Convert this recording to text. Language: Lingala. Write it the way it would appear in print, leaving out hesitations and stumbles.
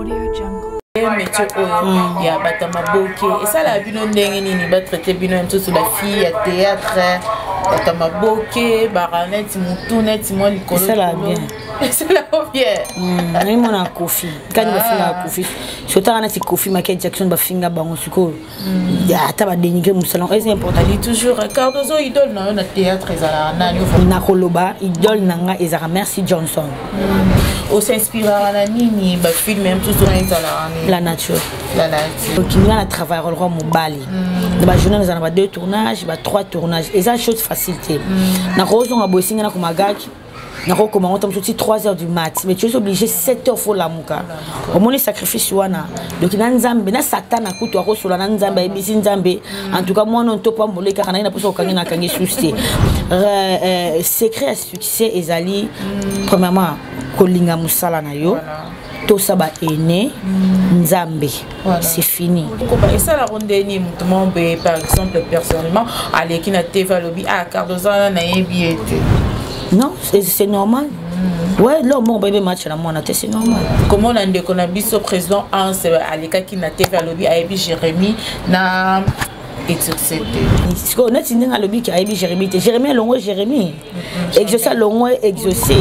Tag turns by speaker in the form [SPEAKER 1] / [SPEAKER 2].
[SPEAKER 1] Audio Jungle. Métier oyo ya bato ya maboke esalaka bino ndenge nini? Batraite bino ya mosusu, bafille ya théâtre, bato ya maboke baka neti motu neti mwa likolo.
[SPEAKER 2] Esalaka bien.
[SPEAKER 1] Esalaka bien.
[SPEAKER 2] Naimona Kofi kani bafingaka Kofi, sotaka neti Kofi, Michael Jackson, bafinga bango. Sikoyo ata badénigre mosala, eza important.
[SPEAKER 1] Ali toujours Cardozo, idole na yo na théâtre ezalaka nani?
[SPEAKER 2] Nakoloba idole na nga ezalaka Mercy Johnson.
[SPEAKER 1] Osinspiraka na nini? Bafilm ya mosusu wana ezalaka nini?
[SPEAKER 2] La nature.
[SPEAKER 1] La nature.
[SPEAKER 2] Donc nga na travaille rôle mobali na bajournée, naza na ba deux tournage, ba trois tournage, eza chose facile te. Nakozonga boye, esinga nakomagaki, nakokoma ngo ta mosusu ti 3 heures du mat, mais tu es obligé, 7 heures faut lamuka. Omoni sacrifice wana. Donc na Nzambe, na Satana kutu akosola na Nzambe, ayebisi Nzambe: en tout cas mwana nto pambole kaka naye na mposa kokangi, nakangi susu te. Secret ya succès ezali premièrement kolinga mosala na yo, tosa baene Nzambe, c'est fini.
[SPEAKER 1] Esalaka ndeni moto moko boye, par exemple personnellement, aleki na TV, alobi: "Ah, Cardozo wana nayebi ye te"?
[SPEAKER 2] Non, c'est normal. Ouais, lo moko bayebi match na mwana te, c'est normal.
[SPEAKER 1] Komona ndeko na biso président Anse alekaki na TV, alobi ayebi Jérémie na Exaucé te.
[SPEAKER 2] Sikoyo neti ndenge alobi ke ayebi Jérémie te, Jérémie alongwe, Jérémie Exaucé alongwe, Exaucé.